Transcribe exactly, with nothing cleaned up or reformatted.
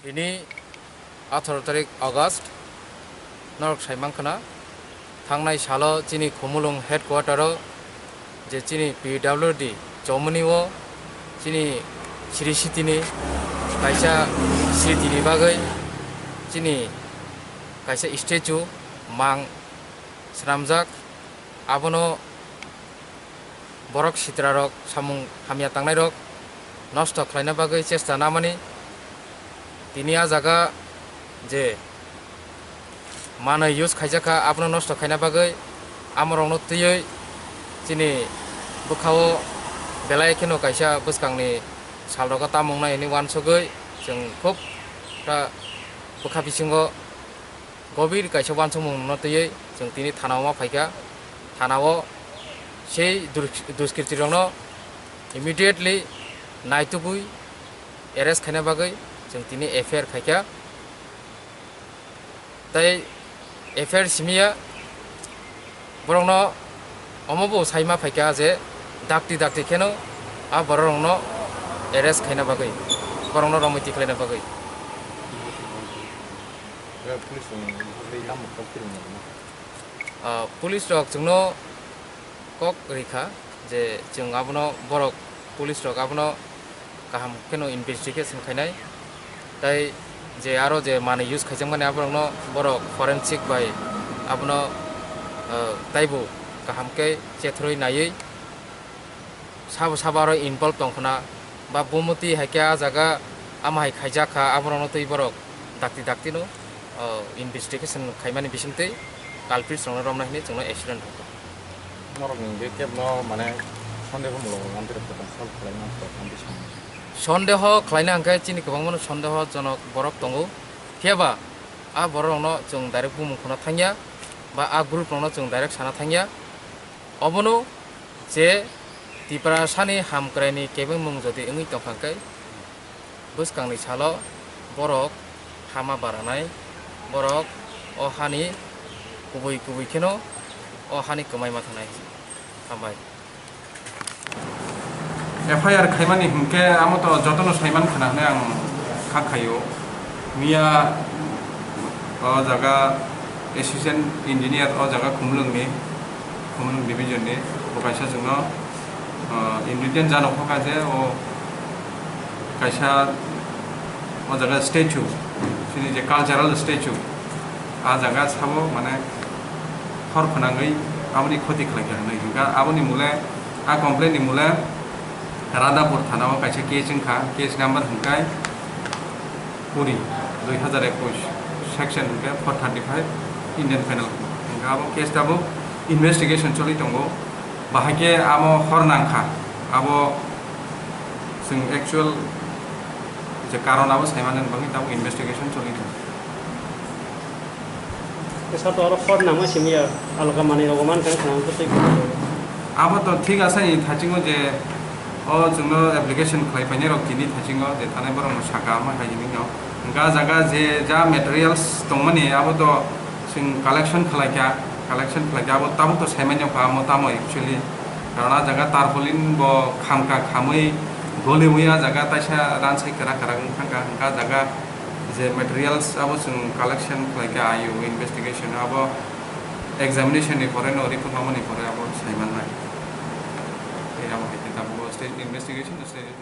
Bini atharo tarik August norok sai mankha na, thangnai salo chini Khumulwng headquarter o je chini P W D chomoni o chini Sri Sitini kaisa sritini bagwi chini kaisa statue mang swnamjak, abono borok sitrarok samung hamya tangnairok nosto khlaina bagwi chesta namani. Tini a jaga je manwi use khaijakha, abono nosto khaina bagwi amorokno twiwi chini bwkhao belai kheno kaisa bwskangni salrogo tamung nai hwnwi uansugwi chwng khub ta bwkha bisingo gobir kaisa uansukmungno twiwi chwng tini thanao ma phaikha. Thanao sei dus-, duskritirokno immediately naitugwi arrest khaina bagwi chwng tini F I R khaikha. Tei F I R simiya borokno omo bo saima phaikha je dakti dakti kheno a bororokno arrest khaina bagwi, borokno romwi tikhlaina bagwi. Ah, police rok chwngno kok rikha je chwng abono borok police rok abono kaham kheno investigation khainai, tei je aro je manwi use khaijakmani aborokno borok forensic bai abono, ah, taibo kaham khe chethrwi naiwi sabo sabo aro involve tongkhwna ba bumoti hai khe a jaga ama hai khaijak kha, aborokno twi borok dakti dakti no, o, investigation khaimani bisingtwi culprits rokno romna hwnwi chwngno accident rwkha. Norokni bikep no mane sondeho mulok rok amtwi rok solve khlaina kok amtwi sanai. Sondeho khlaina hwnkhe chini kwbangmano sondeho jonok borok tongo, phiyaba a borok rokno chwng direct bumung khwna thangya ba a group rokno chwng direct sana thangya. Obono je Tiprasani hamkraini kebengmung jodi wngwi tongkha khe, bwskangni salo borok hama baranai, borok o hani kubui kubui kheno o hani kwmai ma thanai. Hambai. F I R khaimani hinkhe amo to jotono saiman khna hwnwi ang kha khaio. Miya o jaga assistant engineer o jaga Khumulwngni, Khumulwng division ni bo kaisa chwngno, ah, ingredient jano kha je o kaisa o jaga statue, chini je cultural statue, a jaga sabo mane hor khwnangwi aboni khoti khlaikha hinwi hinkha. Aboni mole, a complaint ni mole Radhapur thana o kaisa case wngkha, case number hwnkhe kuri, dui hazar ekush, section hwnkhe four thirty five Indian Penal Code. Hwnkhe abo case tabuk investigation choli tongo. Bahai khe amo hor nangkha, abo chwng actual je karon abo saimani bagwi tabuk investigation choli tongo. Sir, to oro hor nangma simi ya, alga manwi rogo man kang khna tei. Abo to thik asa ni thasingo je o chwngno application khlai painai rok tini thasingo je thanai borok no saka ma hai hinwi no. Hwnkha ah jaga je ja materials tongmani abo to chwng collection khlai kha, collection khlai kha abo tabuk to saimanya kha amo tamo actually. Karon ah jaga tarpaulin bo khamka khamwi goliwi ah jaga taisa ransai kwrak kwrak wng thangkha, hwnkha ah jaga je materials abo chwng collection khlai kha, I O investigation abo examination ni pore no report mamani pore abo sai mannai. Tei abo hai khe tabuk stage investigation, stage